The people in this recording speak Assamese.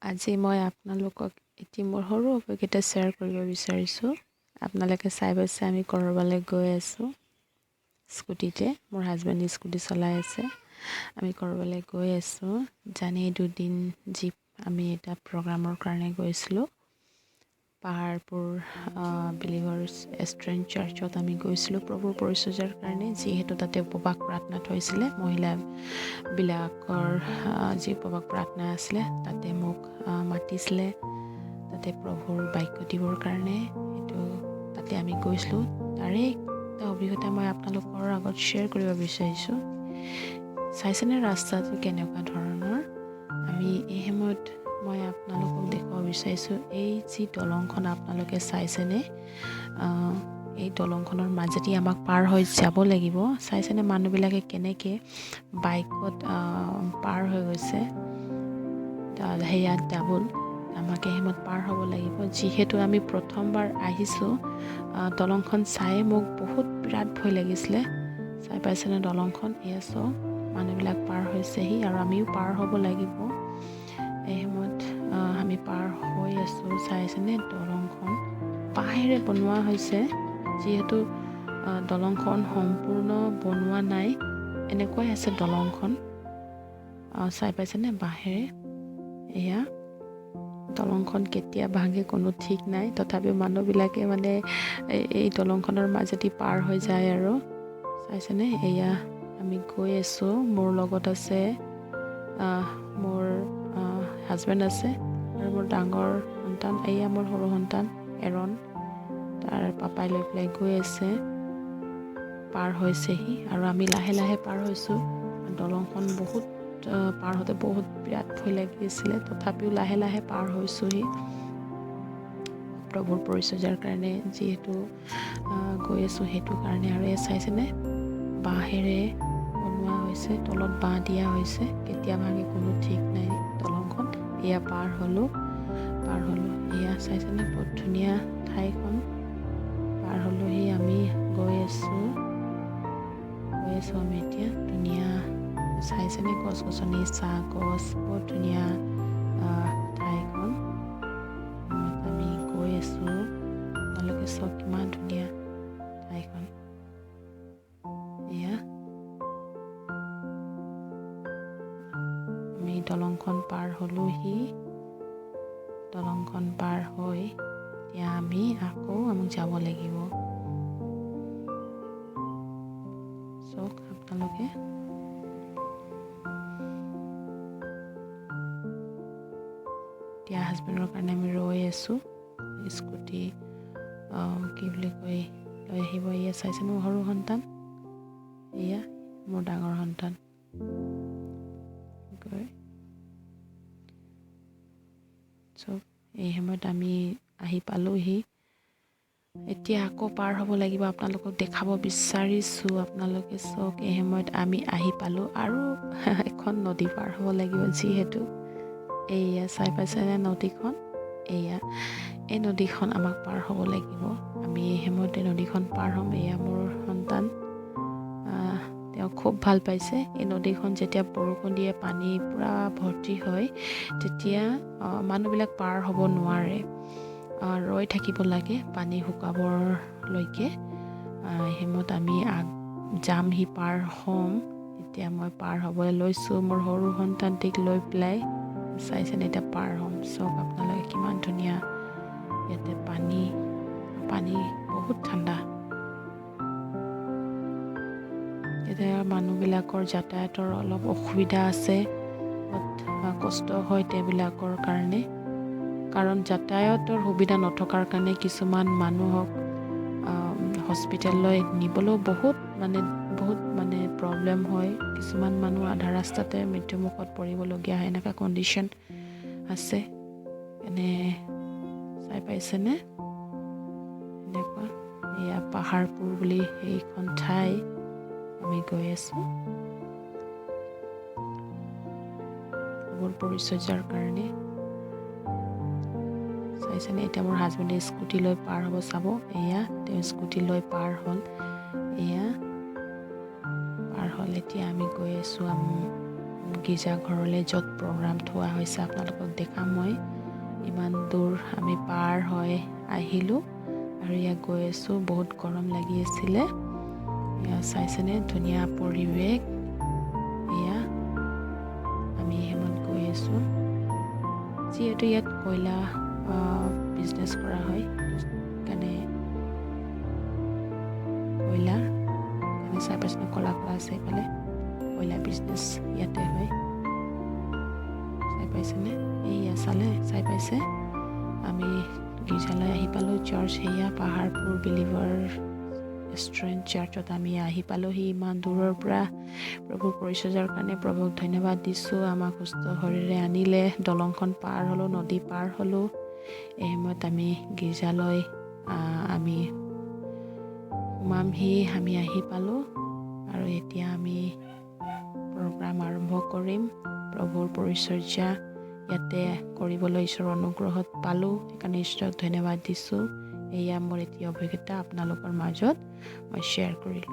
আজি মই আপোনালোকক এটি মোৰ সৰু অভিজ্ঞতা শ্বেয়াৰ কৰিব বিচাৰিছোঁ। আপোনালোকে চাই পাইছে, আমি ক'ৰবালৈ গৈ আছোঁ স্কুটিতে। মোৰ হাজবেণ্ডে স্কুটি চলাই আছে। আমি ক'ৰবালৈ গৈ আছোঁ। জানেই, দুদিন যি আমি এটা প্ৰগ্ৰামৰ কাৰণে গৈছিলোঁ, পাহাৰপুৰ বিলিভাৰ্ছ ষ্ট্ৰেংথ চাৰ্চত আমি গৈছিলোঁ প্ৰভুৰ পৰিচৰ্যাৰ কাৰণে। যিহেতু তাতে উপবাস প্ৰাৰ্থনা থৈছিলে, মহিলাবিলাকৰ যি উপবাস প্ৰাৰ্থনা আছিলে, তাতে মোক মাতিছিলে তাতে প্ৰভুৰ বাক্য দিবৰ কাৰণে। সেইটো তাতে আমি গৈছিলোঁ। তাৰে এটা অভিজ্ঞতা মই আপোনালোকৰ আগত শ্বেয়াৰ কৰিব বিচাৰিছোঁ। চাইছেনে ৰাস্তাটো কেনেকুৱা ধৰণৰ? আমি এই সময়ত মই আপোনালোকক দেখুৱাব বিচাৰিছোঁ, এই যি দলংখন আপোনালোকে চাইছেনে, এই দলংখনৰ মাজেদি আমাক পাৰ হৈ যাব লাগিব। চাইছেনে মানুহবিলাকে কেনেকৈ বাইকত পাৰ হৈ গৈছে? সেয়া ডাবুল। আমাক এই সময়ত পাৰ হ'ব লাগিব। যিহেতু আমি প্ৰথমবাৰ আহিছোঁ, দলংখন চায়ে মোক বহুত বিৰাট ভয় লাগিছিলে। চাই পাইছেনে দলংখন? এয়া চাওক, মানুহবিলাক পাৰ হৈছেহি আৰু আমিও পাৰ হ'ব লাগিব। এই সময়ত আমি পাৰ হৈ আছোঁ। চাইছেনে দলংখন বাঁহেৰে বনোৱা হৈছে। যিহেতু দলংখন সম্পূৰ্ণ বনোৱা নাই, এনেকুৱাই আছে দলংখন। চাই পাইছেনে বাঁহেৰে? এয়া দলংখন কেতিয়া ভাঙে কোনো ঠিক নাই। তথাপিও মানুহবিলাকে মানে এই দলংখনৰ মাজেদি পাৰ হৈ যায়। আৰু চাইছেনে, এয়া আমি গৈ আছোঁ। মোৰ লগত আছে মোৰ হাজবেণ্ড আছে আৰু মোৰ ডাঙৰ সন্তান। এয়া মোৰ সৰু সন্তান এৰন, তাৰ পাপাই লৈ পেলাই গৈ আছে। পাৰ হৈছেহি আৰু আমি লাহে লাহে পাৰ হৈছোঁ। দলংখন বহুত পাৰ হওঁতে বহুত বিৰাট ভয় লাগি আছিলে, তথাপিও লাহে লাহে পাৰ হৈছোঁহি। প্ৰভুৰ পৰিচৰ্যাৰ কাৰণে যিহেতু গৈ আছোঁ, সেইটো কাৰণে। আৰু এয়া চাইছেনে, বাঁহেৰে বনোৱা হৈছে, তলত বাঁহ দিয়া হৈছে। কেতিয়া ভাঙে কোনো ঠিক নাই দলংখন। এয়া পাৰ হ'লোঁ, পাৰ হ'লোঁ। এয়া চাইছেনে, বহুত ধুনীয়া ঠাইখন। পাৰ হ'লোহি। আমি গৈ আছোঁ, গৈ আছোঁ আমি এতিয়া। ধুনীয়া, চাইছেনে গছ গছনি, চাহ গছ, বহুত ধুনীয়া ঠাইখন। আমি গৈ আছোঁ। আপোনালোকে চাওক কিমান ধুনীয়া ঠাইখন। এয়া আমি দলংখন পাৰ হ'লোহি। দলংখন পাৰ হৈ এতিয়া আমি আকৌ আমাক যাব লাগিব। চাওক আপোনালোকে। এতিয়া হাজবেণ্ডৰ কাৰণে আমি ৰৈ আছোঁ। স্কুটি কি বুলি কয়, লৈ আহিব। এয়া চাইছে মোৰ সৰু সন্তান, এয়া মোৰ ডাঙৰ সন্তান গৈ চব। এই সময়ত আমি আহি পালোহি। এতিয়া আকৌ পাৰ হ'ব লাগিব। আপোনালোকক দেখাব বিচাৰিছোঁ, আপোনালোকে চাওক। এই সময়ত আমি আহি পালোঁ আৰু এখন নদী পাৰ হ'ব লাগিব যিহেতু। এইয়া চাই পাইছেনে নদীখন? এয়া এই নদীখন আমাক পাৰ হ'ব লাগিব। আমি এই সময়তে নদীখন পাৰ হ'ম। এয়া মোৰ সন্তান, তেওঁ খুব ভাল পাইছে। এই নদীখন যেতিয়া বৰষুণ দিয়ে, পানী পূৰা ভৰ্তি হয়, তেতিয়া মানুহবিলাক পাৰ হ'ব নোৱাৰে, ৰৈ থাকিব লাগে পানী শুকাবৰলৈকে। সময়ত আমি আগ যামহি, পাৰ হ'ম। এতিয়া মই পাৰ হ'বলৈ লৈছোঁ মোৰ সৰু সন্তানটিক লৈ পেলাই। চাইছেনে, এতিয়া পাৰ হ'ম। চাওক আপোনালোকে, কিমান ধুনীয়া ইয়াতে পানী, পানী বহুত ঠাণ্ডা। এতিয়া মানুহবিলাকৰ যাতায়াতৰ অলপ অসুবিধা আছে, বহুত কষ্ট হয় তেওঁবিলাকৰ কাৰণে। কাৰণ যাতায়াতৰ সুবিধা নথকাৰ কাৰণে কিছুমান মানুহক হস্পিটেললৈ নিবলৈও বহুত মানে প্ৰব্লেম হয়। কিছুমান মানুহ আধা ৰাস্তাতে মৃত্যুমুখত পৰিবলগীয়া হয়, এনেকুৱা কণ্ডিশ্যন আছে। এনে চাই পাইছেনে এনেকুৱা? এয়া পাহাৰপুৰ বুলি সেইখন ঠাই আমি গৈ আছোঁ প্ৰভুৰ পৰিচৰ্যাৰ কাৰণে। চাইছেনে, এতিয়া মোৰ হাজবেণ্ডে স্কুটি লৈ পাৰ হ'ব, চাব। এয়া তেওঁ স্কুটি লৈ পাৰ হ'ল। এয়া পাৰ হ'ল। এতিয়া আমি গৈ আছোঁ। আমি গীৰ্জাঘৰলৈ, য'ত প্ৰগ্ৰাম থোৱা হৈছে, আপোনালোকক দেখাম মই। ইমান দূৰ আমি পাৰ হৈ আহিলোঁ আৰু ইয়াত গৈ আছোঁ। বহুত গৰম লাগি আছিলে। এয়া চাইছেনে, ধুনীয়া পৰিৱেশ। এয়া আমি হেমত গৈ আছোঁ। যিহেতু ইয়াত কয়লা বিজনেছ কৰা হয়, সেইকাৰণে কয়লা কাৰণে চাই পাইছেনে, ক'লা ক'লা আছে এইফালে। কয়লা বিজনেছ ইয়াতে হয়। চাই পাইছেনে? এইয়া চালে, চাই পাইছে। আমি গীৰ্জালৈ আহি পালোঁ। চাৰ্চ সেয়া পাহাৰপুৰ বিলিভাৰ ষ্ট্ৰেংথ চাৰ্চত আমি আহি পালোহি ইমান দূৰৰ পৰা। প্ৰভুৰ পৰিচৰ্যাৰ কাৰণে প্ৰভুক ধন্যবাদ দিছোঁ। আমাক সুস্থ শৰীৰে আনিলে। দলংখন পাৰ হ'লোঁ, নদী পাৰ হ'লোঁ। এই সময়ত আমি গীৰ্জালৈ আমি সোমামহি। আমি আহি পালোঁ আৰু এতিয়া আমি প্ৰগ্ৰাম আৰম্ভ কৰিম। প্ৰভুৰ পৰিচৰ্যা ইয়াতে কৰিবলৈ ঈশ্বৰৰ অনুগ্ৰহত পালোঁ, সেইকাৰণে ঈশ্বৰক ধন্যবাদ দিছোঁ। এয়া মোৰ এটি অভিজ্ঞতা, আপোনালোকৰ মাজত মই শ্বেয়াৰ কৰিলোঁ।